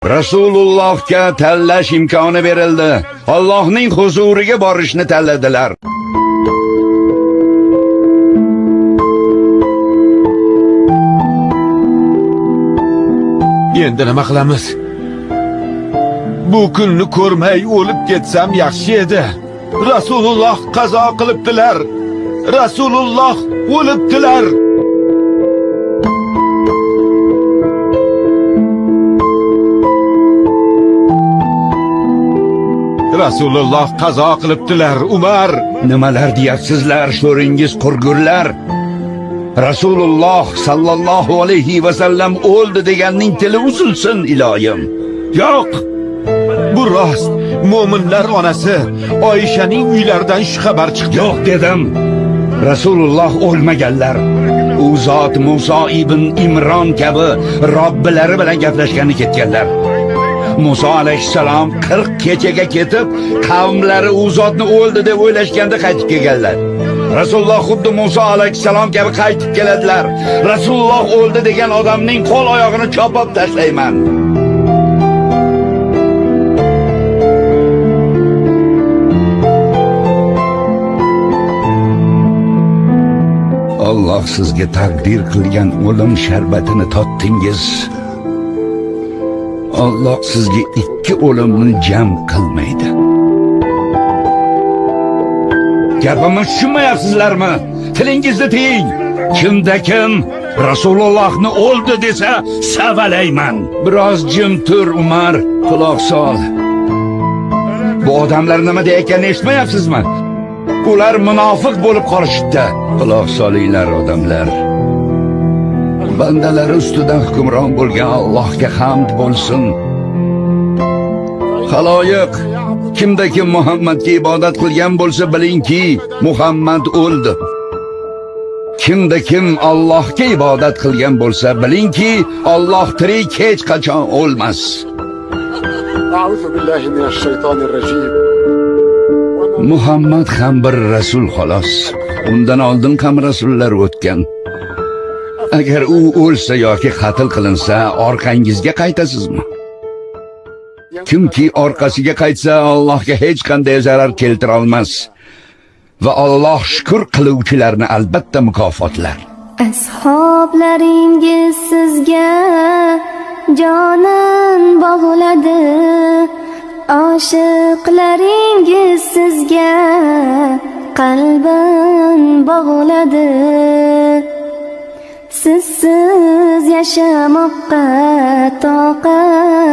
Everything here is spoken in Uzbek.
Rasulullohga tanlash imkoni berildi. Allohning huzuriga borishni tanladilar. Endi nima qilamiz? Bu kunni ko'rmay o'lib ketsam yaxshi edi. Rasululloh qazo qilibdilar. Rasululloh o'libdilar. Rasululloh qazo qilibdilar, Umar. Nimalar deyapsizlar, sho'ringiz qurgurlar? Rasululloh sallallohu alayhi va sallam o'ldi deganning tili uzilsin iloyim. Yo'q. Bu rost. Mo'minlar onasi Oyshaning uylaridan shu xabar chiqdi. Yo'q dedim. Rasululloh o'lmaganlar. U zot Muso ibn Imron kabi Robbilari bilan gaplashgani ketganlar. Muso alayhissalom 40 kechaga ketib, qavmlari u zotni o'ldi deb o'ylashganda qaytib kelganlar. Rasululloh xuddi Muso alayhissalom kabi qaytib keladilar. Rasululloh o'ldi degan odamning qo'l oyog'ini chopib tashlayman. Alloh sizga taqdir qilgan o'lim sharbatini totdingiz. Alloh sizga ikki o'limni jam qilmaydi. Gapimni tushunmayapsizlarmi? Tilingizni tiying. Kimda kim Rasulullohni o'ldi desa, savalayman. Biroz jim tur, Umar, quloq sol. Bu odamlar nima deyayotganini eshitmayapsizmi? Ular munofiq bo'lib qolishibdi. Quloq solinglar odamlar. Bandalari ustidan hukmron bo'lgan Allohga hamd bo'lsin. Xaloyiq, kimda kim Muhammadga ibodat qilgan bo'lsa, bilingki, Muhammad o'ldi. Kimda kim Allohga ibodat qilgan bo'lsa, bilingki, Alloh tirik, hech qachon o'lmas. أعوذ بالله من الشيطان الرجيم. Muhammad ham bir rasul xolos. Undan oldin ham rasullar o'tgan. Agar u o'lsa yoki qatl qilinsa, orqangizga qaytasizmi? Kimki orqasiga qaytsa, Allohga hech qanday zarar keltira olmas. Va Alloh shukr qiluvchilarni albatta mukofotlar. Ashoblaringiz sizga jonin bog'ladi, oshiqlaringiz sizga qalbin bog'ladi. Sizsiz yashamoqqa toqat